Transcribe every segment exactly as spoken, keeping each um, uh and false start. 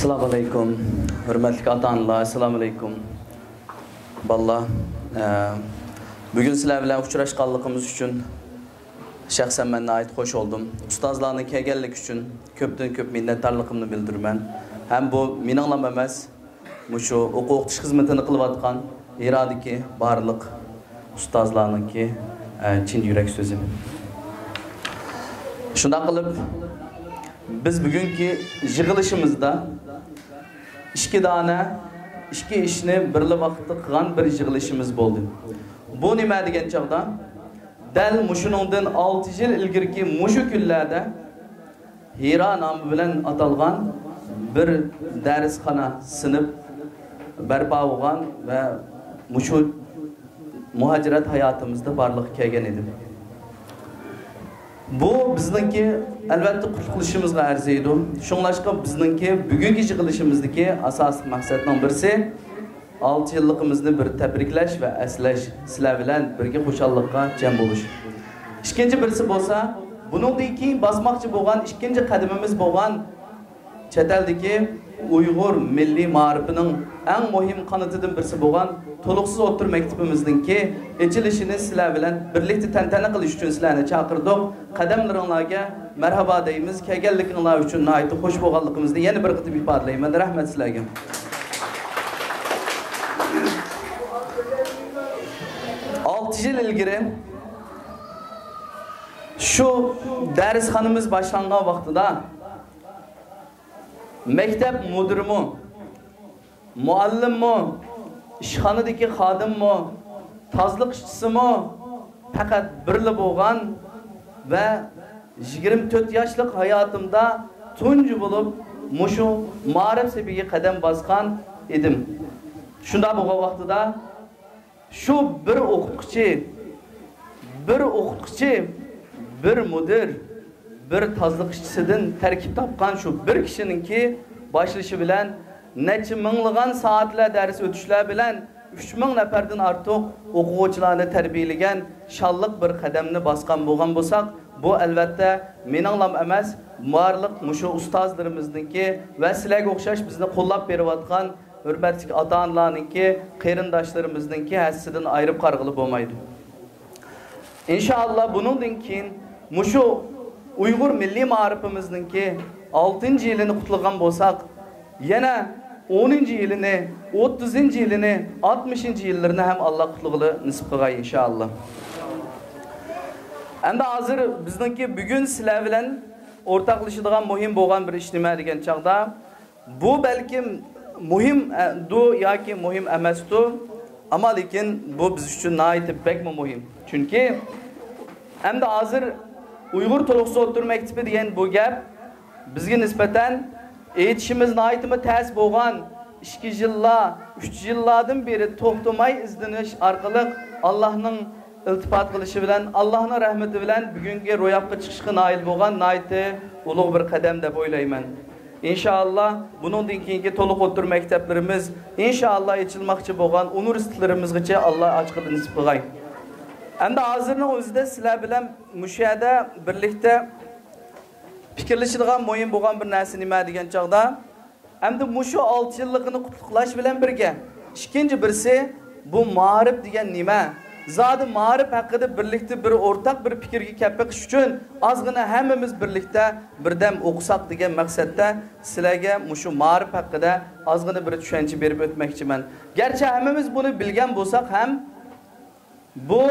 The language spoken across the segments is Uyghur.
ئەسسالامۇ ئەلەيكۇم. ھۆرمەتلىك ئاتا-ئانىلار، ئەسسالامۇ ئەلەيكۇم. بالىلار، ئە، بۈگۈن سىلەر بىلەن ئۇچراشقانلىقىمىز ئۈچۈن شەخسەن مەن ناھايىتى خۇش بولدۇم. ئۇستازلارنىڭ كەلگەنلىكى ئۈچۈن كۆپتىن كۆپ مىننەتدارلىقىمنى بىلدۈرىمەن. ھەم بۇ مېنىڭلام ئەمەس، مۇشۇ ئوقۇتۇش خىزمىتىنى قىلىۋاتقان ھىرادىكى بارلىق ئۇستازلارنىڭكى، ئە، چىن يۈرەك سۆزى. شۇنداق قىلىپ، بىز بۈگۈنكى يىغىلىشىمىزدا ئىككى دانە، ئىككى ئىشنى بىرلا ۋاقىتتا قىلغان بىر يىغىلىشىمىز بولدى. بۇ نېمە دېگەن چاغدا، دەل مۇشۇنىڭدىن ئالتە يىل ئىلگىرىكى مۇشۇ كۈنلەردە ھىرا نامى بىلەن ئاتالغان بىر دەرسخانا، سىنىپ بەرپا بولغان ۋە مۇشۇ مۇھاجىرەت ھاياتىمىزدا بارلىققا كەلگەن ئىدى. بۇ بىزنىڭكى، ئەلۋەتتە، قۇتلۇقلىشىمىزغا ئەرزىيدۇ. شۇڭلاشقا بىزنىڭكى بۈگۈنكى يىغىلىشىمىزدىكى ئاساسلىق مەقسەتنىڭ بىرسى، ئالتە يىللىقىمىزنى بىر تەبرىكلەش ۋە ئەسلەش، سىلەر بىلەن بىرگە خۇشاللىققا جەم بولۇش. ئىككىنچى بىرسى بولسا، بۇنىڭدىن كېيىن باسماقچى بولغان ئىككىنچى قەدىمىمىز بولغان چەت ئەلدىكى ئۇيغۇر مىللىي مائارىپىنىڭ ئەڭ مۇھىم قانىتىدىن بىرسى بولغان تولۇقسىز ئوتتۇرا مەكتىپىمىزنىڭكى ئېچىلىشىنى سىلەر بىلەن بىرلىكتە تەنتەنە قىلىش ئۈچۈن سىلەرنى چاقىردۇق. قەدەملىرىڭلارغا مەرھابا دەيمىز. كەلگەنلىكىڭلار ئۈچۈن ناھايىتى خۇش بولغانلىقىمىزنى يەنە بىر قېتىم ئىپادىلەيمەن. رەھمەت سىلەرگە. ئالتە يىل ئىلگىرى شۇ دەرسخانىمىز باشلانغان ۋاقتىدا مەكتەپ مۇدىرىمۇ، مۇئەللىممۇ، ئىشخانىدىكى خادىممۇ، تازىلىق ئىشچىسىمۇ پەقەت بىرلا بولغان ۋە يىگىرمە تۆت ياشلىق ھاياتىمدا تۇنجى بولۇپ مۇشۇ مائارىپ سېپىگە قەدەم باسقان ئىدىم. شۇنداق بولغان ۋاقتىدا شۇ بىر ئوقۇتقۇچى، بىر ئوقۇتقۇچى، بىر مۇدىر، بىر تازىلىق ئىشچىسىدىن تەركىب تاپقان شۇ بىر كىشىنىڭكى باشلىشى بىلەن نەچچە مىڭلىغان سائەتلەر دەرس ئۆتۈشلەر بىلەن ئۈچ مىڭ نەپەردىن ئارتۇق ئوقۇغۇچىلارنى تەربىيەلىگەن شانلىق بىر قەدەمنى باسقان بولغان بولساق، بۇ ئەلۋەتتە مېنىڭلام ئەمەس، بارلىق مۇشۇ ئۇستازلىرىمىزنىڭكى ۋە سىلەرگە ئوخشاش بىزنى قوللاپ بېرىۋاتقان ھۆرمەتلىك ئاتا-ئانىلارنىڭكى، قېرىنداشلىرىمىزنىڭكى ھەسسىسىدىن ئايرىپ قارىغىلى بولمايدۇ. ئىنشائاللا، بۇنىڭدىن كېيىن مۇشۇ ئۇيغۇر مىللىي مائارىپىمىزنىڭكى ئالتىنچى يىلىنى قۇتلىغان بولساق، يەنە ئونىنچى يىلىنى، ئوتتۇزىنچى يىلىنى، ئاتمىشىنچى يىللىرىنى ھەم ئاللا قۇتلىغىلى نېسىپ قىلغاي، ئىنشائاللا. ئەمدى ھازىر بىزنىڭكى بۈگۈن سىلەر بىلەن ئورتاقلىشىدىغان مۇھىم بولغان بىر ئىش نېمە دېگەن چاغدا، بۇ بەلكىم مۇھىم، ئە، دۇ ياكى مۇھىم ئەمەستۇ، ئەمما لېكىن بۇ بىز ئۈچۈن ناھايىتى بەكمۇ مۇھىم. چۈنكى ئەمدى ھازىر ئۇيغۇر تولۇقسىز ئوتتۇرا مەكتىپى دېگەن بۇ گەپ بىزگە نىسبەتەن ئېيتىشىمىز ناھايىتىمۇ تەس بولغان، ئىككى يىللار، ئۈچ يىللاردىن بېرى توختىماي ئىزدىنىش ئارقىلىق ئاللاھنىڭ ئىلتىپات قىلىشى بىلەن، ئاللاھنىڭ رەھمىتى بىلەن بۈگۈنكى روياپقا چىقىشقا نائىل بولغان ناھايىتى ئۇلۇغ بىر قەدەم دەپ ئويلايمەن. ئىنشائاللا، بۇنىڭدىن كېيىنكى تولۇق ئوتتۇرا مەكتەپلىرىمىز، ئىنشائاللا، ئېچىلماقچى بولغان ئۇنىۋېرسىتېتلىرىمىزغىچە ئاللا ئاچقىلى نېسىپ قىلغاي. ئەمدى ھازىرنىڭ ئۆزىدە سىلەر بىلەن مۇشۇ يەردە بىرلىكتە پىكىرلىشىدىغان مۇھىم بولغان بىر نەرسە نېمە دېگەن چاغدا، ئەمدى مۇشۇ ئالتە يىللىقىنى قۇتلۇقلاش بىلەن بىرگە، ئىككىنچى بىرسى، بۇ مائارىپ دېگەن نېمە؟ زادى مائارىپ ھەققىدە بىرلىكتە بىر ئورتاق بىر پىكىرگە كەپ بېقىش ئۈچۈن، ئازغىنە ھەممىمىز بىرلىكتە بىردەم ئوقۇساق دېگەن مەقسەتتە سىلەرگە مۇشۇ مائارىپ ھەققىدە ئازغىنە بىر چۈشەنچە بېرىپ ئۆتمەكچىمەن. گەرچە ھەممىمىز بۇنى بىلگەن بولساق ھەم، بۇ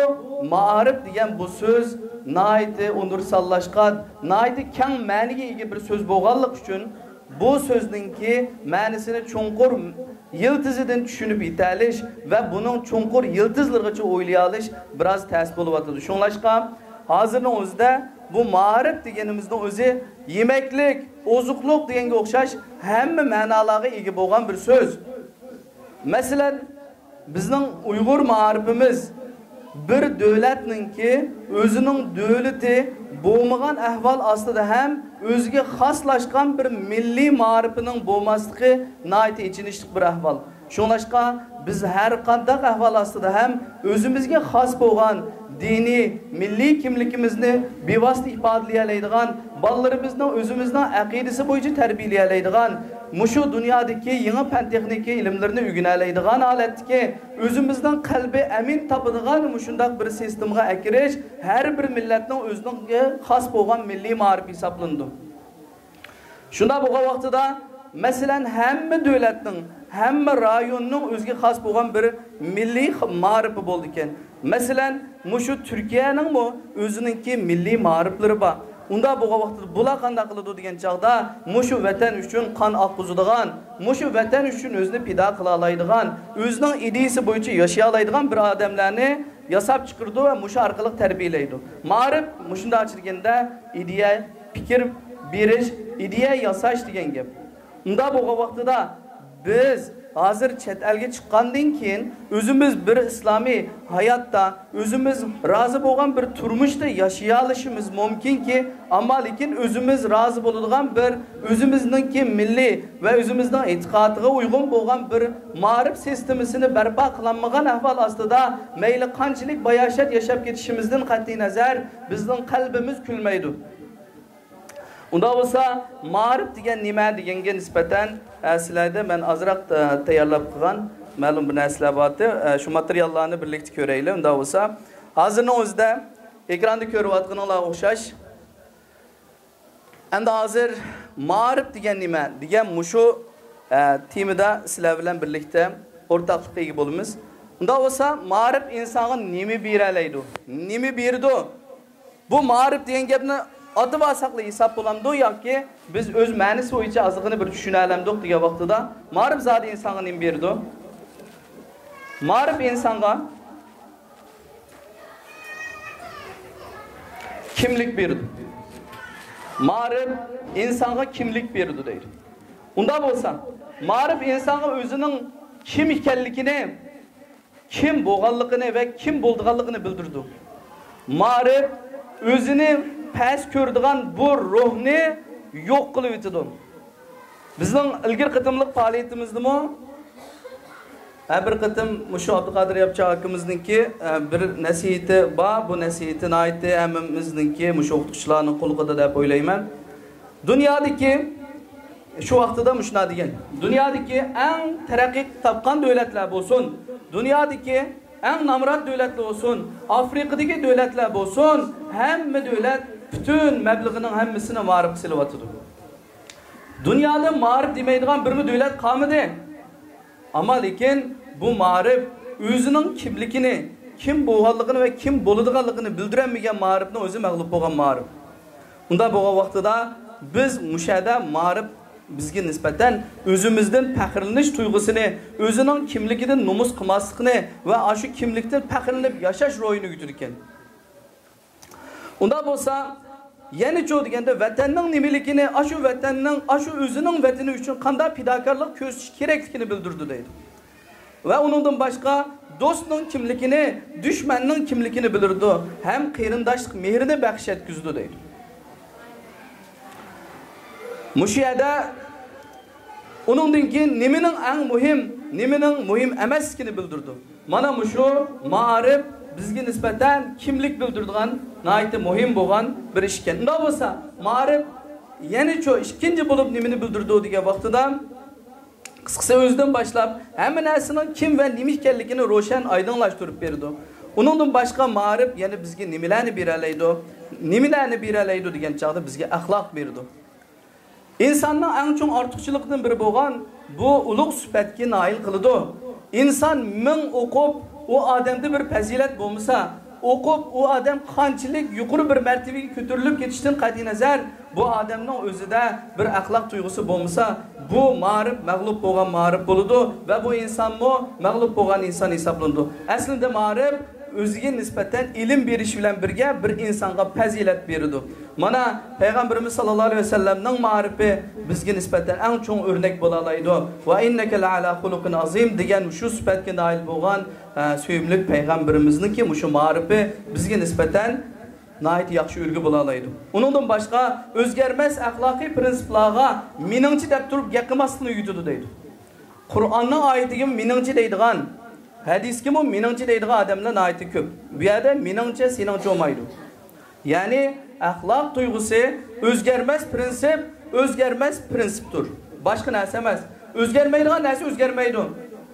مائارىپ دېگەن بۇ سۆز ناھايىتى ئۇنىۋېرساللاشقان، ناھايىتى كەڭ مەنىگە ئىگە بىر سۆز بولغانلىقى ئۈچۈن، بۇ سۆزنىڭكى مەنىسىنى چوڭقۇر يىلتىزىدىن چۈشىنىپ يېتەلىش ۋە بۇنىڭ چوڭقۇر يىلتىزلىرىغىچە ئويلىيالىش بىراز تەس بولۇۋاتىدۇ. شۇڭلاشقا، ھازىرنىڭ ئۆزىدە بۇ مائارىپ دېگىنىمىزنىڭ ئۆزى يېمەكلىك، ئوزۇقلۇق دېگەنگە ئوخشاش ھەممە مەنالارغا ئىگە بولغان بىر سۆز. مەسىلەن، بىزنىڭ ئۇيغۇر مائارىپىمىز بىر دۆلەتنىڭكى ئۆزىنىڭ دۆلىتى بولمىغان ئەھۋال ئاستىدا ھەم ئۆزىگە خاسلاشقان بىر مىللىي مائارىپىنىڭ بولماسلىقى ناھايىتى ئېچىنىشلىق بىر ئەھۋال. شۇڭلاشقا، بىز ھەر قانداق ئەھۋال ئاستىدا ھەم ئۆزىمىزگە خاس بولغان دىنىي، مىللىي كىملىكىمىزنى بىۋاسىتە ئىپادىلىيەلەيدىغان، بالىلىرىمىزنىڭ ئۆزىمىزنىڭ ئەقىدىسى بويىچە تەربىيەلىيەلەيدىغان، مۇشۇ دۇنيادىكى يېڭى پەن-تېخنىكا ئىلىملىرىنى ئۆگىنەلەيدىغان ھالەتتىكى، ئۆزىمىزنىڭ قەلبى ئەمىن تاپىدىغان مۇشۇنداق بىر سىستېمىغا ئەكىرىش ھەر بىر مىللەتنىڭ ئۆزىنىڭ خاس بولغان مىللىي مائارىپى ھېسابلىنىدۇ. شۇنداق بولغان ۋاقتىدا، مەسىلەن، ھەممە دۆلەتنىڭ، ھەممە رايوننىڭ ئۆزىگە خاس بولغان بىر مىللىي خ-، مائارىپى بولىدىكەن. مەسىلەن، مۇشۇ تۈركىيەنىڭمۇ ئۆزىنىڭكى مىللىي مائارىپلىرى بار. ئۇنداق بولغان ۋاقتىدا بۇلار قانداق قىلىدۇ دېگەن چاغدا، مۇشۇ ۋەتەن ئۈچۈن قان ئاققۇزىدىغان، مۇشۇ ۋەتەن ئۈچۈن ئۆزىنى پىدا قىلالايدىغان، ئۆزىنىڭ ئىدىيىسى بويىچە ياشىيالايدىغان بىر ئادەملەرنى ياساپ چىقىرىدۇ ۋە مۇشۇ ئارقىلىق تەربىيەلەيدۇ. مائارىپ مۇشۇنداق دېگەندە، ئىدىيە، پىكىر بېرىش، ئىدىيە ياساش دېگەن گەپ. ئۇنداق بولغان ۋاقتىدا، بىز ھازىر چەت ئەلگە چىققاندىن كېيىن، ئۆزىمىز بىر ئىسلامىي ھاياتتا، ئۆزىمىز رازى بولغان بىر تۇرمۇشتا ياشىيالىشىمىز مۇمكىنكى، ئەمما لېكىن ئۆزىمىز رازى بولىدىغان بىر، ئۆزىمىزنىڭكى مىللىي ۋە ئۆزىمىزنىڭ ئېتىقادىغا ئۇيغۇن بولغان بىر مائارىپ سىستېمىسىنى بەرپا قىلالمىغان ئەھۋال ئاستىدا، مەيلى قانچىلىك باياشات ياشاپ كېتىشىمىزدىن قەتئىينەزەر، بىزنىڭ قەلبىمىز كۈلمەيدۇ. ئۇنداق بولسا، مائارىپ دېگەن نېمە دېگەنگە نىسبەتەن، ئە، سىلەردە مەن ئازراق، ئە، تەييارلاپ قىلغان مەلۇم بىر نەرسىلەر بار ئىدى. ئە، شۇ ماتېرىياللارنى بىرلىكتە كۆرەيلى. ئۇنداق بولسا، ھازىرنىڭ ئۆزىدە ئېكراندا كۆرۈۋاتقىنىڭلارغا ئوخشاش. ئەمدى ھازىر مائارىپ دېگەن نېمە دېگەن مۇشۇ، ئە، تېمىدا سىلەر بىلەن بىرلىكتە ئورتاقلىققا ئىگە بولىمىز. ئۇنداق بولسا، مائارىپ ئىنسانغا نېمە بېرەلەيدۇ؟ نېمە بېرىدۇ؟ بۇ مائارىپ دېگەن گەپنى ئاتىۋالساقلا ھېساب بولامدۇ ياكى بىز ئۆز مەنىسى بويىچە ئازغىنە بىر چۈشىنەلەمدۇق دېگەن ۋاقتىدا، مائارىپ زادى ئىنسانغا نېمە بېرىدۇ؟ مائارىپ ئىنسانغا كىملىك بېرىدۇ. مائارىپ ئىنسانغا كىملىك بېرىدۇ دەيدۇ. ئۇنداق بولسا، مائارىپ ئىنسانغا ئۆزىنىڭ كىم ئىكەنلىكىنى، كىم بولغانلىقىنى ۋە كىم بولىدىغانلىقىنى بىلدۈرىدۇ. مائارىپ ئۆزىنى پەس كۆرىدىغان بۇ روھنى يوق قىلىۋېتىدۇ. بىزنىڭ ئىلگىرى قېتىملىق پائالىيىتىمىزدىمۇ ھە، بىر قېتىم مۇشۇ ئابدۇقادىر ياپچان ئاكىمىزنىڭكى، ئە، بىر نەسىھىتى بار. بۇ نەسىھىتى ناھايىتى ھەممىمىزنىڭكى مۇشۇ ئوقۇتقۇچىلارنىڭ قۇلىقىدا دەپ ئويلايمەن. دۇنيادىكى، شۇ ۋاقتىدا مۇشۇنداق دېگەن، دۇنيادىكى ئەڭ تەرەققىي تاپقان دۆلەتلەر بولسۇن، دۇنيادىكى ئەڭ نامرات دۆلەتلەر بولسۇن، ئافرىقىدىكى دۆلەتلەر بولسۇن، ھەممە دۆلەت پۈتۈن مەبلىغىنىڭ ھەممىسىنى مائارىپقا سېلىۋاتىدۇ. دۇنيادا مائارىپ دېمەيدىغان بىرمۇ دۆلەت قالمىدى. ئەمما لېكىن بۇ مائارىپ ئۆزىنىڭ كىملىكىنى، كىم بولغانلىقىنى ۋە كىم بولىدىغانلىقىنى بىلدۈرەلمىگەن مائارىپنىڭ ئۆزى مەغلۇپ بولغان مائارىپ. ئۇنداق بولغان ۋاقتىدا بىز مۇشۇ يەردە مائارىپ بىزگە نىسبەتەن ئۆزىمىزدىن پەخىرلىنىش تۇيغۇسىنى، ئۆزىنىڭ كىملىكىدىن نومۇس قىلماسلىقنى ۋە ئاشۇ كىملىكتىن پەخىرلىنىپ ياشاش روھىنى ئۆگىتىدىكەن. ئۇنداق بولسا، يەنىچۇ دېگەندە، ۋەتەننىڭ نېمىلىكىنى، ئاشۇ ۋەتەننىڭ، ئاشۇ ئۆزىنىڭ ۋەتىنى ئۈچۈن قانداق پىداكارلىق كۆرسىتىش كېرەكلىكىنى بىلدۈرىدۇ دەيدۇ. ۋە ئۇنىڭدىن باشقا، دوستنىڭ كىملىكىنى، دۈشمەننىڭ كىملىكىنى بىلدۈرىدۇ ھەم قېرىنداشلىق مېھرىنى بەخش يەتكۈزىدۇ دەيدۇ. مۇشۇ يەردە ئۇنىڭدىن كېيىن نېمىنىڭ ئەڭ مۇھىم، نېمىنىڭ مۇھىم ئەمەسلىكىنى بىلدۈرىدۇ. مانا مۇشۇ مائارىپ بىزگە نىسبەتەن كىملىك بىلدۈرىدىغان ناھايىتى مۇھىم بولغان بىر ئىش ئىكەن. ئۇنداق بولسا، مائارىپ يەنىچۇ ئىككىنچى بولۇپ نېمىنى بىلدۈرىدۇ دېگەن ۋاقتىدا، قىسقىسى ئۆزىدىن باشلاپ ھەممە نەرسىنىڭ كىم ۋە نېمە ئىكەنلىكىنى روشەن ئايدىڭلاشتۇرۇپ بېرىدۇ. ئۇنىڭدىن باشقا مائارىپ يەنە بىزگە نېمىلەرنى بېرەلەيدۇ؟ نېمىلەرنى بېرەلەيدۇ دېگەن چاغدا بىزگە ئەخلاق بېرىدۇ. ئىنساننىڭ ئەڭ چوڭ ئارتۇقچىلىقىدىن بىرى بولغان بۇ ئۇلۇغ سۈپەتكە نائىل قىلىدۇ. ئىنسان مىڭ ئوقۇپ، ئۇ ئادەمدە بىر پەزىلەت بولمىسا، ئوقۇپ، ئۇ ئادەم قانچىلىك يۇقىرى بىر مەرتىۋىگە كۆتۈرۈلۈپ كېتىشتىن قەتئىينەزەر، بۇ ئادەمنىڭ ئۆزىدە بىر ئەخلاق تۇيغۇسى بولمىسا، بۇ مائارىپ مەغلۇپ بولغان مائارىپ بولىدۇ ۋە بۇ ئىنسانمۇ مەغلۇپ بولغان ئىنسان ھېسابلىنىدۇ. ئەسلىدە مائارىپ ئۆزىگە نىسبەتەن ئىلىم بېرىش بىلەن بىرگە بىر ئىنسانغا پەزىلەت بېرىدۇ. مانا، پەيغەمبىرىمىز ساللاللاھۇ ئەلەيھى ۋەسەللەمنىڭ مائارىپى بىزگە نىسبەتەن ئەڭ چوڭ ئۆرنەك بولالايدۇ. «ۋە ئىننەكە لەئەلا خۇلۇقىن ئازىم» دېگەن شۇ سۈپەتكە نائىل بولغان، ئە، سۆيۈملۈك پەيغەمبىرىمىزنىڭكى مۇشۇ مائارىپى بىزگە نىسبەتەن ناھايىتى ياخشى ئۈلگە بولالايدۇ. ئۇنىڭدىن باشقا، ئۆزگەرمەس ئەخلاقىي پىرىنسىپلارغا مېنىڭچە دەپ تۇرۇپ گەپ قىلماسلىقنى ئۆگىتىدۇ دەيدۇ. قۇرئاننىڭ ئايىتىگىمۇ مېنىڭچە دەيدىغان، ھەدىسكىمۇ مېنىڭچە دەيدىغان ئادەملەر ناھايىتى كۆپ. بۇ يەردە مېنىڭچە، سېنىڭچە بولمايدۇ. يەنى ئەخلاق تۇيغۇسى ئۆزگەرمەس پىرىنسىپ، ئۆزگەرمەس پىرىنسىپتۇر. باشقا نەرسە ئەمەس. ئۆزگەرمەيدىغان نەرسە ئۆزگەرمەيدۇ.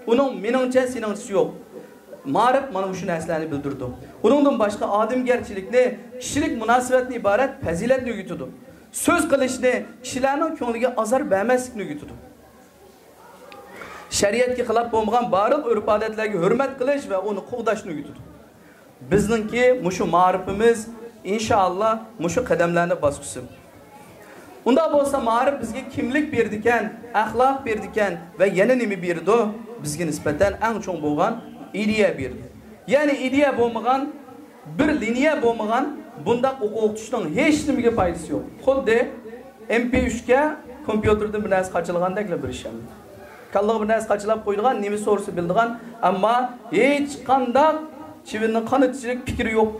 ئۇنىڭ مېنىڭچە، سېنىڭچىسى يوق. مائارىپ مانا مۇشۇ نەرسىلەرنى بىلدۈرىدۇ. ئۇنىڭدىن باشقا ئادەمگەرچىلىكنى، كىشىلىك مۇناسىۋەتتىن ئىبارەت پەزىلەتنى ئۆگىتىدۇ. سۆز قىلىشنى، كىشىلەرنىڭ كۆڭلىگە ئازار بەرمەسلىكنى ئۆگىتىدۇ. شەرىئەتكە خىلاپ بولمىغان بارلىق ئۆرپ-ئادەتلەرگە ھۆرمەت قىلىش ۋە ئۇنى قوغداشنى ئۆگىتىدۇ. بىزنىڭكى مۇشۇ مائارىپىمىز، ئىنشائاللا، مۇشۇ قەدەملەرنى باسقۇسى. ئۇنداق بولسا، مائارىپ بىزگە كىملىك بېرىدىكەن، ئەخلاق بېرىدىكەن ۋە يەنە نېمە بېرىدۇ؟ بىزگە نىسبەتەن ئەڭ چوڭ بولغان ئىدىيە بېرىدۇ. يەنى ئىدىيە بولمىغان، بىر لىنىيە بولمىغان بۇنداق ئوقۇتۇشنىڭ ھېچ نېمىگە پايدىسى يوق. خۇددى ئېم پى ئۈچكە كومپيۇتېردىن بىر نەرسە قاچىلىغاندەكلا بىر ئىش ئەمدى. كاللىغا بىر نەرسە قاچىلاپ قويىدىغان، نېمە سورىسا بىلىدىغان، ئەمما ھېچقانداق چىۋىننىڭ قانىتىچىلىك پىكرى يوق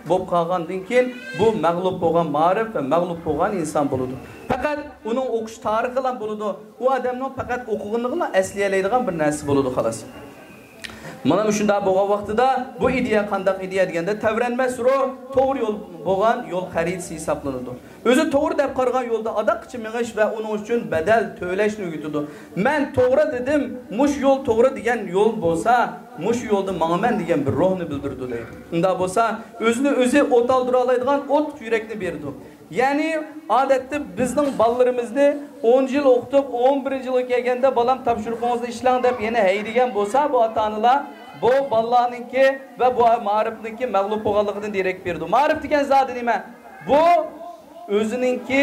بولۇپ قالغاندىن كېيىن، بۇ مەغلۇپ بولغان مائارىپ ۋە مەغلۇپ بولغان ئىنسان بولىدۇ. پەقەت ئۇنىڭ ئوقۇش تارىخىلا بولىدۇ. ئۇ ئادەمنىڭ پەقەت ئوقۇغىنىغىلا ئەسلىيەلەيدىغان بىر نەرسە بولىدۇ، خالاس. مانا مۇشۇنداق بولغان ۋاقتىدا بۇ ئىدىيە قانداق ئىدىيە دېگەندە، تەۋرەنمەس روھ، توغرا يول بولغان يول خەرىتىسى ھېسابلىنىدۇ. ئۆزى توغرا دەپ قارىغان يولدا ئاداققىچە مېڭىش ۋە ئۇنىڭ ئۈچۈن بەدەل تۆلەشنى ئۆگىتىدۇ. مەن توغرا دېدىم، مۇشۇ يول توغرا دېگەن يول بولسا، مۇشۇ يولدا ماڭىمەن دېگەن بىر روھنى بىلدۈرىدۇ دەيدۇ. ئۇنداق بولسا، ئۆزىنى ئۆزى ئوت ئالدۇرالايدىغان ئوت يۈرەكنى بېرىدۇ. يەنى، ئادەتتە بىزنىڭ بالىلىرىمىزنى ئون يىل ئوقۇتۇپ، ئون بىرىنچى يىلغا كەلگەندە، بالام، تاپشۇرۇقىڭىزنى ئىشلەڭ دەپ يەنە ھەيدىگەن بولسا، بۇ ئاتا-ئانىلار بۇ بالىلارنىڭكى ۋە بۇ مائارىپنىڭكى مەغلۇپ بولغانلىقىدىن دېرەك بېرىدۇ. مائارىپ دېگەن زادى نېمە؟ بۇ ئۆزىنىڭكى،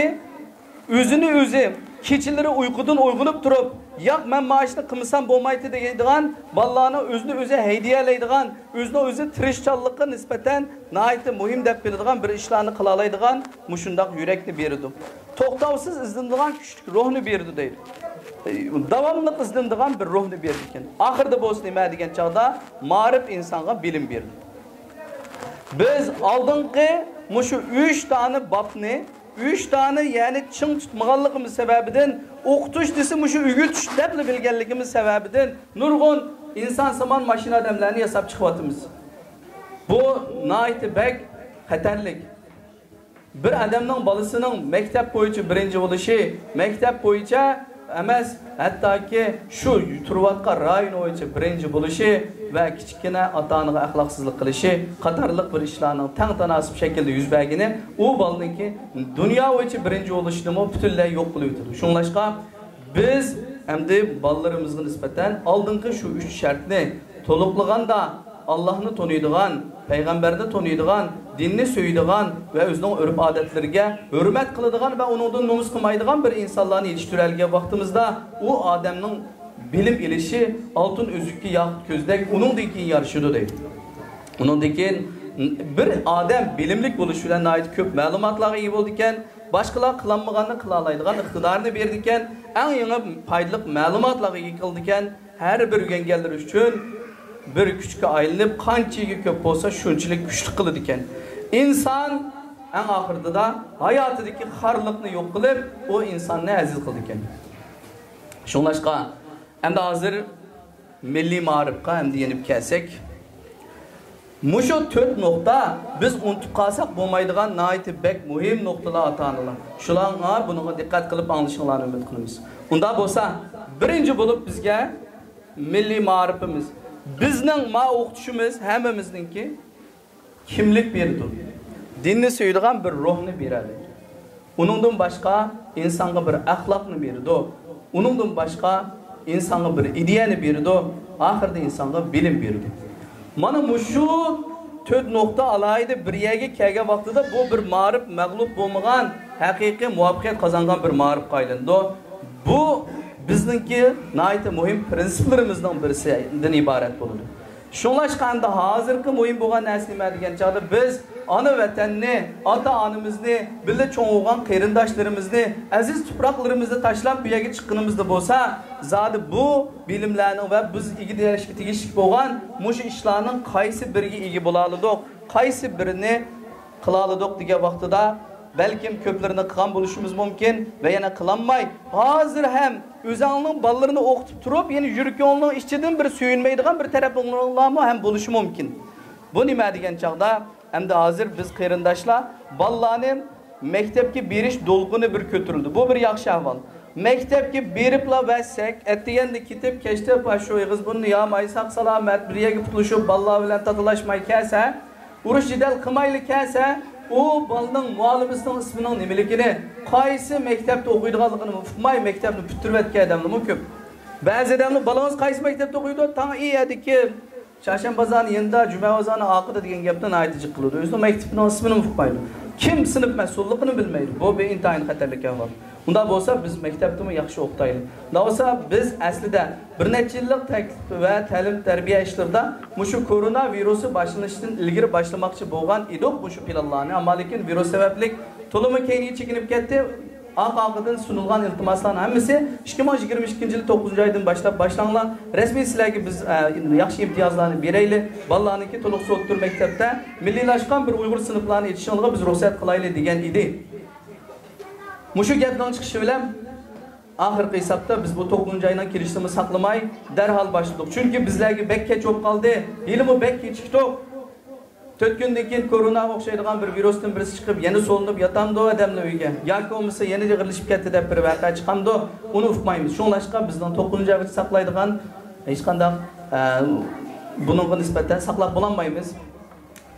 ئۆزىنى ئۆزى كېچىلىرى ئۇيقۇدىن ئويغىنىپ تۇرۇپ، ياق، مەن مانا شۇنى قىلمىسام بولمايتتى دەيدىغان بالىلارنىڭ ئۆزىنى ئۆزى ھەيدىيەلەيدىغان، ئۆزىنىڭ ئۆزى تىرىشچانلىققا نىسبەتەن ناھايىتى مۇھىم دەپ بىلىدىغان بىر ئىشلارنى قىلالايدىغان مۇشۇنداق يۈرەكنى بېرىدۇ. توختاۋسىز ئىزدىنىدىغان كۈچلۈك روھنى بېرىدۇ دەيدۇ. داۋاملىق ئىزدىنىدىغان بىر روھنى بېرىدىكەن. ئاخىرىدا بولسا نېمە دېگەن چاغدا، مائارىپ ئىنسانغا بىلىم بېرىدۇ. بىز ئالدىنقى مۇشۇ ئۈچ دانە بابنى، ئۈچ دانە، يەنى چىڭ تۇتمىغانلىقىمىز سەۋەبىدىن، ئوقۇتۇش دېسە مۇشۇ ئۆگىتىش دەپلا بىلگەنلىكىمىز سەۋەبىدىن نۇرغۇن ئىنسانسىمان ماشىنا ئادەملەرنى ياساپ چىقىۋاتىمىز. بۇ ناھايىتى بەك خەتەرلىك. بىر ئادەمنىڭ بالىسىنىڭ مەكتەپ بويىچە بىرىنچى بولۇشى، مەكتەپ بويىچە ئەمەس، ھەتتاكى شۇ تۇرۇۋاتقان رايون بويىچە بىرىنچى بولۇشى ۋە كىچىككىنە ئاتا-ئانىغا ئەخلاقسىزلىق قىلىشى قاتارلىق بىر ئىشلارنىڭ تەڭ تاناسىپ شەكىلدە يۈز بەرگىنى ئۇ بالىنىڭكى دۇنيا بويىچە بىرىنچى بولۇشىنىمۇ پۈتۈنلەي يوق قىلىۋېتىدۇ. شۇڭلاشقا، بىز ئەمدى بالىلىرىمىزغا نىسبەتەن ئالدىنقى شۇ ئۈچ شەرتنى تولۇقلىغاندا، ئاللاھنى تونۇيدىغان، پەيغەمبەرنى تونۇيدىغان، دىننى سۆيىدىغان ۋە ئۆزىنىڭ ئۆرپ-ئادەتلىرىگە ھۆرمەت قىلىدىغان ۋە ئۇنىڭدىن نومۇس قىلمايدىغان بىر ئىنسانلارنى يېتىشتۈرەلىگەن ۋاقتىمىزدا، ئۇ ئادەمنىڭ بىلىم ئېلىشى ئالتۇن ئۈزۈككە ياقۇت كۆزىدەك ئۇنىڭدىن كېيىن يارىشىدۇ، دەيدۇ. ئۇنىڭدىن كېيىن بىر ئادەم بىلىملىك بولۇشى بىلەن ناھايىتى كۆپ مەلۇماتلارغا ئىگە بولىدىكەن، باشقىلار قىلالمىغاننى قىلالايدىغان ئىقتىدارنى بېرىدىكەن، ئەڭ يېڭى پايدىلىق مەلۇماتلارغا ئىگە قىلىدىكەن، ھەر بىر ئۆگەنگەنلىرى ئۈچۈن بىر كۈچكە ئايلىنىپ، قانچىكى كۆپ بولسا، شۇنچىلىك كۈچلۈك قىلىدىكەن. ئىنسان ئەڭ ئاخىرىدا ھاياتىدىكى خارلىقنى يوق قىلىپ، ئۇ ئىنساننى ئەزىز قىلىدىكەن. شۇڭلاشقا، ئەمدى ھازىر مىللىي مائارىپقا ئەمدى يېنىپ كەلسەك، مۇشۇ تۆت نۇقتا بىز ئۇنتۇپ قالساق بولمايدىغان ناھايىتى بەك مۇھىم نۇقتىلار، ئاتا-ئانىلار. شۇلارغا، بۇنىڭغا دىققەت قىلىپ ئاڭلىشىڭلارنى ئۈمىد قىلىمىز. ئۇنداق بولسا، بىرىنچى بولۇپ بىزگە مىللىي مائارىپىمىز، بىزنىڭ ما ئوقۇتۇشىمىز ھەممىمىزنىڭكى كىملىك بېرىدۇ. دىننى سۆيىدىغان بىر روھنى بېرەلەيدۇ. ئۇنىڭدىن باشقا ئىنسانغا بىر ئەخلاقنى بېرىدۇ. ئۇنىڭدىن باشقا ئىنسانغا بىر ئىدىيەنى بېرىدۇ. ئاخىرىدا ئىنسانغا بىلىم بېرىدۇ. مانا مۇشۇ تۆت نۇقتا ئالاھىدە بىر يەرگە كەلگەن ۋاقتىدا بۇ بىر مائارىپ مەغلۇپ بولمىغان، ھەقىقىي مۇۋەپپەقىيەت قازانغان بىر مائارىپقا ئايلىنىدۇ. بۇ بىزنىڭكى ناھايىتى مۇھىم پىرىنسىپلىرىمىزنىڭ بىرسىدىن ئىبارەت بولىدۇ. شۇڭلاشقا ئەمدى ھازىرقى مۇھىم بولغان نەرسە نېمە دېگەن چاغدا، بىز ئانا ۋەتەننى، ئاتا-ئانىمىزنى، بىللە چوڭ بولغان قېرىنداشلىرىمىزنى، ئەزىز تۇپراقلىرىمىزنى تاشلاپ بۇ يەرگە چىققىنىمىزدا بولسا، زادى بۇ بىلىملەرنىڭ ۋە بىز ئىگىلەشكە تېگىشلىك بولغان مۇشۇ ئىشلارنىڭ قايسى بىرىگە ئىگە بولالىدۇق، قايسى بىرىنى قىلالىدۇق دېگەن ۋاقتىدا، بەلكىم كۆپلىرىنى قىلغان بولۇشىمىز مۇمكىن ۋە يەنە قىلالماي، ھازىر ھەم ئۆزۈڭنىڭ بالىلىرىنى ئوقۇتۇپ تۇرۇپ، يەنە يۈرىكىڭنىڭ ئىچىدىن بىر سۆيۈنمەيدىغان بىر تەرەپلىرىڭلارمۇ ھەم بولۇشى مۇمكىن. بۇ نېمە دېگەن چاغدا، ئەمدى ھازىر بىز قېرىنداشلار بالىلارنى مەكتەپكە بېرىش دولقۇنى بىر كۆتۈرۈلدى. بۇ بىر ياخشى ئەھۋال. مەكتەپكە بېرىپلا ۋەتسەك، ئەتىگەندە كېتىپ، كەچتە پا-، شۇ ئېغىز بۇرنىنى ياماي، ساق-سالامەت بىر يەرگە پۇتلىشىپ، بالىلار بىلەن تاتىلاشماي كەلسە، ئۇرۇش-جېدەل قىلمايلا كەلسە، ئۇ بالىنىڭ مۇئەللىمىسىنىڭ ئىسمىنىڭ نېمىلىكىنى، قايسى مەكتەپتە ئوقۇيدىغانلىقىنى ئۇقماي، مەكتەپنى پۈتتۈرۈۋەتكەن ئادەملىرمۇ كۆپ. بەزى ئادەملەر، «بالىڭىز قايسى مەكتەپتە ئوقۇيدۇ؟» تاڭ ئى يەردىكى چارشەنبە بازارنىڭ يېنىدا، جۈمە بازارنىڭ ئارقىدا دېگەن گەپنى ناھايىتى جىق قىلىدۇ. ئۆزىنىڭ مەكتىپىنىڭ ئىسمىنىمۇ ئۇقمايدۇ. كىم سىنىپ مەسئۇللۇقىنى بىلمەيدۇ. بۇ بىر ئىنتايىن خەتەرلىك ئەھۋال. ئۇنداق بولسا، بىز مەكتەپتىمۇ ياخشى ئوقۇتايلى. ئۇنداق بولسا، بىز ئەسلىدە بىر نەچچە يىللىق تەكلىپ ۋە تەلىم-تەربىيە ئىشلىرىدا مۇشۇ كورونا ۋىرۇسى باشلىنىشتىن ئىلگىرى باشلىماقچى بولغان ئىدۇق مۇشۇ پىلانلارنى. ئەمما لېكىن ۋىرۇس سەۋەبلىك تولىمۇ كەينىگە چېكىنىپ كەتتى. ئارقا-ئارقىدىن سۇنۇلغان ئىلتىماسلارنىڭ ھەممىسى ئىككى مىڭ يىگىرمە ئىككىنچى يىل توققۇزىنچى ئايدىن باشلاپ باشلاڭلار. رەسمىي سىلەرگە بىز، ئە، ياخشى ئىمتىيازلارنى بېرەيلى. بالىلارنىڭكى تولۇقسىز ئوتتۇرا مەكتەپتە مىللىيلاشقان بىر ئۇيغۇر سىنىپلارنى ئېچىشىڭلارغا بىز رۇخسەت قىلايلى دېگەن ئىدى. مۇشۇ گەپنىڭ چىقىشى بىلەن ئاخىرقى ھېسابتا بىز بۇ توققۇزىنچى ئاينىڭ كېلىشىنىمۇ ساقلىماي، دەرھال باشلىدۇق. چۈنكى بىزلەرگە بەك كەچ بولۇپ قالدى. ھېلىمۇ بەك كېچىكتۇق. تۆت كۈندىن كېيىن كوروناغا ئوخشايدىغان بىر ۋىرۇستىن بىرسى چىقىپ، يەنە سولىنىپ ياتامدۇ ئادەملەر ئۆيگە؟ ياكى بولمىسا يەنە ئېغىرلىشىپ كەتتى دەپ بىر ۋەقە چىقامدۇ؟ ئۇنى ئۇقمايمىز. شۇڭلاشقا بىزنىڭ توققۇزىنچى ئايغىچە ساقلايدىغان ھېچقانداق، ئە، بۇنىڭغا نىسبەتەن ساقلاپ بولالمايمىز.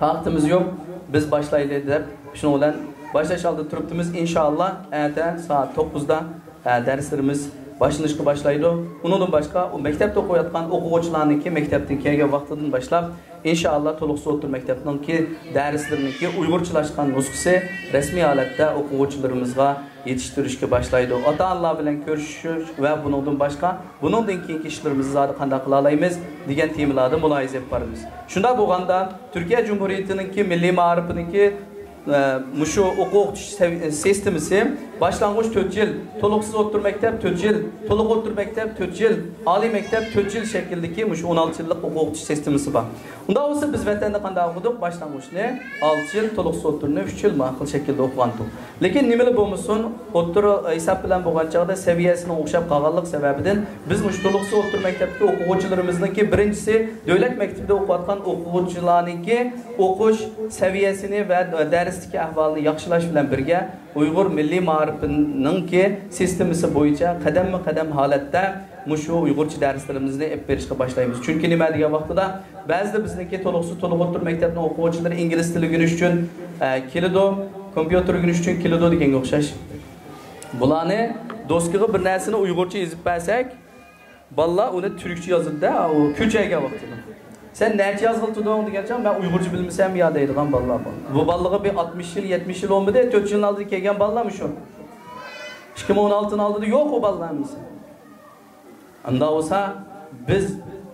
تاقىتىمىز يوق، بىز باشلايلى دەپ، شۇنىڭ بىلەن باشلاش ئالدىدا تۇرۇپتىمىز. ئىنشائاللا، ئەتە سائەت توققۇزدا، ئە، دەرسلىرىمىز باشلىنىشقا باشلايدۇ. ئۇنىڭدىن باشقا، ئۇ مەكتەپتە ئوقۇۋاتقان ئوقۇغۇچىلارنىڭكى مەكتەپتىن كەلگەن ۋاقتىدىن باشلاپ، ئىنشائاللا، تولۇقسىز ئوتتۇرا مەكتەپنىڭكى دەرسلىرىنىڭكى ئۇيغۇرچىلاشقان نۇسخىسى رەسمىي ھالەتتە ئوقۇغۇچىلىرىمىزغا يېتىشتۈرۈشكە باشلايدۇ. ئاتا-ئانىلار بىلەن كۆرۈشۈش ۋە بۇنىڭدىن باشقا، بۇنىڭدىن كېيىنكى ئىشلىرىمىزنى زادى قانداق قىلالايمىز دېگەن تېمىلاردا مۇلاھىزە ئېلىپ بارىمىز. شۇنداق بولغاندا، تۈركىيە جۇمھۇرىيىتىنىڭكى مىللىي مائارىپىنىڭكى، ئە، مۇشۇ ئوقۇتۇش سەۋ-، سىستېمىسى باشلانغۇچ تۆت يىل، تولۇقسىز ئوتتۇرا مەكتەپ تۆت يىل، تولۇق ئوتتۇرا مەكتەپ تۆت يىل، ئالىي مەكتەپ تۆت يىل شەكلىدىكى مۇشۇ ئون ئالتە يىللىق ئوقۇتۇش سىستېمىسى بار. ئۇنداق بولسا، بىز ۋەتەندە قانداق ئوقۇدۇق؟ باشلانغۇچنى ئالتە يىل، تولۇقسىز ئوتتۇرىنى ئۈچ يىل ماقۇل شەكىلدە ئوقۇغانتۇق. لېكىن نېمىلا بولمىسۇن، ئوتتۇرا ھېساب بىلەن بولغان چاغدا سەۋىيەسىنىڭ ئوخشاپ قالغانلىق سەۋەبىدىن، بىز مۇشۇ تولۇقسىز ئوتتۇرا مەكتەپتىكى ئوقۇغۇچىلىرىمىزنىڭكى بىرىنچىسى دۆلەت مەكتىپىدە ئوقۇۋاتقان ئوقۇغۇچىلارنىڭكى ئوقۇش سەۋىيەسىنى ۋە دەرستىكى ئەھۋالىنى ياخشىلاش بىلەن بىرگە، ئۇيغۇر مىللىي مائارىپىنىڭكى سىستېمىسى بويىچە قەدەممۇ قەدەم ھالەتتە مۇشۇ ئۇيغۇرچە دەرسلىرىمىزنى ئېلىپ بېرىشقا باشلايمىز. چۈنكى نېمە دېگەن ۋاقتىدا، بەزىدە بىزنىڭكى تولۇقسىز، تولۇق ئوتتۇرا مەكتەپنىڭ ئوقۇغۇچىلىرى ئىنگلىز تىلى ئۆگىنىش ئۈچۈن، ئە، كېلىدۇ، كومپيۇتېر ئۆگىنىش ئۈچۈن كېلىدۇ دېگەنگە ئوخشاش. بۇلارنى دوسكىغا بىر نەرسىنى ئۇيغۇرچە يېزىپ بەرسەك، بالىلار ئۇنى تۈركچە يازىدۇ-دە، ئۇ كۆچەيگەن ۋاقتىدا. «سەن نەچچە يازغىلى تۇردۇڭ؟» دېگەن چاغ، «مەن ئۇيغۇرچە بىلمىسەم يا» دەيدىغان بالىلار بار. بۇ بالىلارغا بىر ئاتمىش يىل، يەتمىش يىل بولمىدى، تۆت يىلنىڭ ئالدىدا كەلگەن بالىلارمۇ شۇ. ئىككى مىڭ ئون ئالتىنىڭ ئالدىدا يوق ئۇ بالىلار ھەممىسى. ئۇنداق بولسا، بىز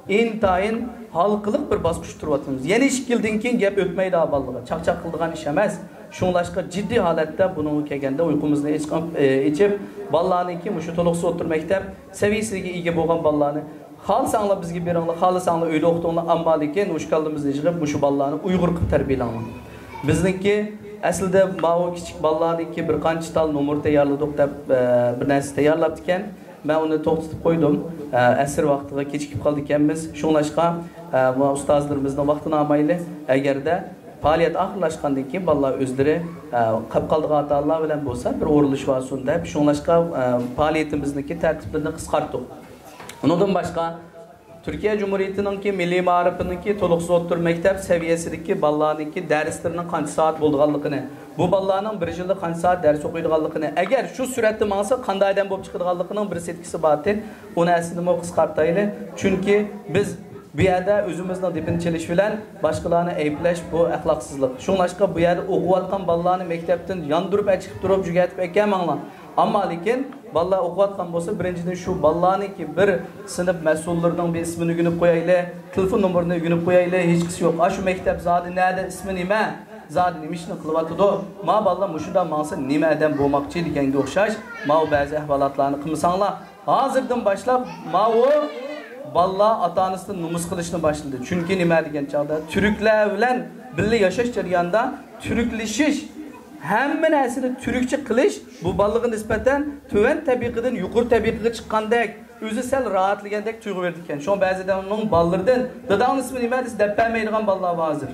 ئىنتايىن ھالقىلىق بىر باسقۇچتا تۇرۇۋاتىمىز. يەنە ئىككى يىلدىن كېيىن گەپ ئۆتمەيدۇ بالىلارغا. چاقچاق قىلىدىغان ئىش ئەمەس. شۇڭلاشقا جىددىي ھالەتتە بۇنىڭغا كەلگەندە ئۇيقۇمىزنى ئېچقان-، ئېچىپ، بالىلارنىڭكى مۇشۇ تولۇقسىز ئوتتۇرا مەكتەپ سەۋىيەسىگە ئىگە بولغان بالىلارنى خالىساڭلار بىزگە بېرىڭلار، خالىساڭلار ئۆيدە ئوقۇتۇڭلار، ئەمما لېكىن مۇشۇ كاللىمىزنى يىغىپ مۇشۇ بالىلارنى ئۇيغۇر قىلىپ تەربىيەلەڭلار. بىزنىڭكى ئەسلىدە ماۋۇ كىچىك بالىلارنىڭكى بىر قانچە تال نومۇر تەييارلىدۇق دەپ، ئە، بىر نەرسە تەييارلاپتىكەن. مەن ئۇنى توختىتىپ قويدۇم. ئە، ئەسىر ۋاقتىغا كېچىكىپ قالىدىكەنمىز. شۇڭلاشقا، ئە، ماۋۇ ئۇستازلىرىمىزنىڭ ۋاقتىنى ئالمايلى. ئەگەردە پائالىيەت ئاخىرلاشقاندىن كېيىن بالىلار ئۆزلىرى، ئە، قاپ قالىدىغان ئاتا-ئانىلار بىلەن بولسا بىر ئورۇنلىشىۋالسۇن دەپ، شۇڭلاشقا، ئە، پائالىيىتىمىزنىڭكى تەرتىپلىرىنى قىسقارتتۇق. ئۇنىڭدىن باشقا، تۈركىيە جۇمھۇرىيىتىنىڭكى مىللىي مائارىپىنىڭكى تولۇقسىز ئوتتۇرا مەكتەپ سەۋىيەسىدىكى بالىلارنىڭكى دەرسلىرىنىڭ قانچە سائەت بولىدىغانلىقىنى، بۇ بالىلارنىڭ بىر يىلدا قانچە سائەت دەرس ئوقۇيدىغانلىقىنى، ئەگەر شۇ سۈرئەتتە ماڭسا، قانداق ئادەم بولۇپ چىقىدىغانلىقىنىڭ بىر سېتكىسى بارتى. ئۇ نەرسىنىمۇ قىسقارتايلى. چۈنكى بىز بۇ يەردە ئۆزىمىزنىڭ دېپىنى چېلىش بىلەن باشقىلارنى ئەيىبلەش، بۇ ئەخلاقسىزلىق. شۇڭلاشقا بۇ يەردە ئوقۇۋاتقان بالىلارنى مەكتەپتىن ياندۇرۇپ ئەچىقىپ تۇرۇپ، جۈگەتىپ ئەكەلمەڭلار. ئەمما لېكىن بالىلار ئوقۇۋاتقان بولسا، بىرىنچىدىن، شۇ بالىلارنىڭكى بىر سىنىپ مەسئۇللىرىنىڭ بىر ئىسمىنى ئۆگىنىپ قويايلى، تېلېفون نومۇرىنى ئۆگىنىپ قويايلى، ھېچقىسى يوق. ئاشۇ مەكتەپ زادى نەدە، ئىسمى نېمە، زادى نېمە ئىشنى قىلىۋاتىدۇ؟ ما بالىلار مۇشۇنداق ماڭسا، نېمە ئادەم بولماقچى دېگەنگە ئوخشاش ماۋۇ بەزى ئەھۋالاتلارنى قىلمىساڭلار، ھازىردىن باشلاپ ماۋۇ بالىلار ئاتا-ئانىسىدىن نومۇس قىلىشنى باشلىدى. چۈنكى نېمە دېگەن چاغدا، تۈركلەر بىلەن بىللە ياشاش جەريانىدا تۈركلىشىش، ھەممە نەرسىنى تۈركچە قىلىش، بۇ بالىلارغا نىسبەتەن تۆۋەن تەبىقىدىن يۇقىرى تەبىقىگە چىققاندەك، ئۆزى سەل راھەتلىگەندەك تۇيغۇ بېرىدىكەن. شۇڭا بەزى ئادەمنىڭ بالىلىرىدىن، «داداڭنىڭ ئىسمى نېمە؟» دېسە، دەپ بەرمەيدىغان بالىلار بار ھازىر.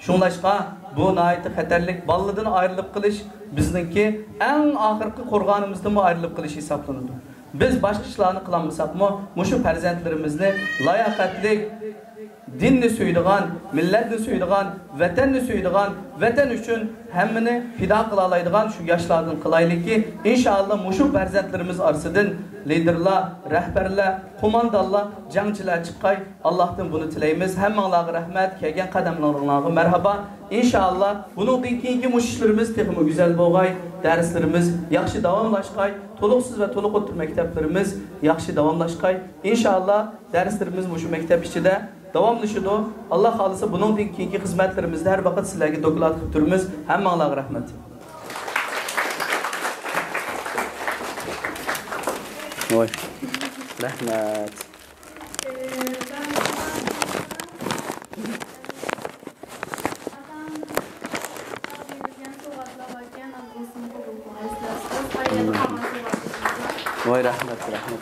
شۇڭلاشقا، بۇ ناھايىتى خەتەرلىك. بالىدىن ئايرىلىپ قېلىش بىزنىڭكى ئەڭ ئاخىرقى قورغانىمىزدىنمۇ ئايرىلىپ قېلىش ھېسابلىنىدۇ. بىز باشقا ئىشلارنى قىلالمىساقمۇ، مۇشۇ پەرزەنتلىرىمىزنى لاياقەتلىك، دىننى سۆيىدىغان، مىللەتنى سۆيىدىغان، ۋەتەننى سۆيىدىغان، ۋەتەن ئۈچۈن ھەممىنى پىدا قىلالايدىغان شۇ ياشلاردىن قىلايلىكى، ئىنشائاللا، مۇشۇ پەرزەنتلىرىمىز ئارىسىدىن لىدېرلار، رەھبەرلەر، قوماندانلار، جەڭچىلەر چىققاي. ئاللاھتىن بۇنى تىلەيمىز. ھەممىڭلارغا رەھمەت، كەلگەن قەدەملىرىڭلارغا مەرھابا. ئىنشائاللا، بۇنىڭدىن كېيىنكى مۇشۇ ئىشلىرىمىز تېخىمۇ گۈزەل بولغاي، دەرسلىرىمىز ياخشى داۋاملاشقاي، تولۇقسىز ۋە تولۇق ئوتتۇرا مەكتەپلىرىمىز ياخشى داۋاملاشقاي. ئىنشائاللا، دەرسلىرىمىز مۇشۇ مەكتەپ ئىچىدە داۋاملىشىدۇ. ئاللا خالىسا، بۇنىڭدىن كېيىنكى خىزمەتلىرىمىزدە ھەر ۋاقىت سىلەرگە دوكلات قىلىپ تۇرىمىز. ھەممىڭلارغا رەھمەت. ۋاي، رەھمەت. ۋاي، رەھمەت، رەھمەت.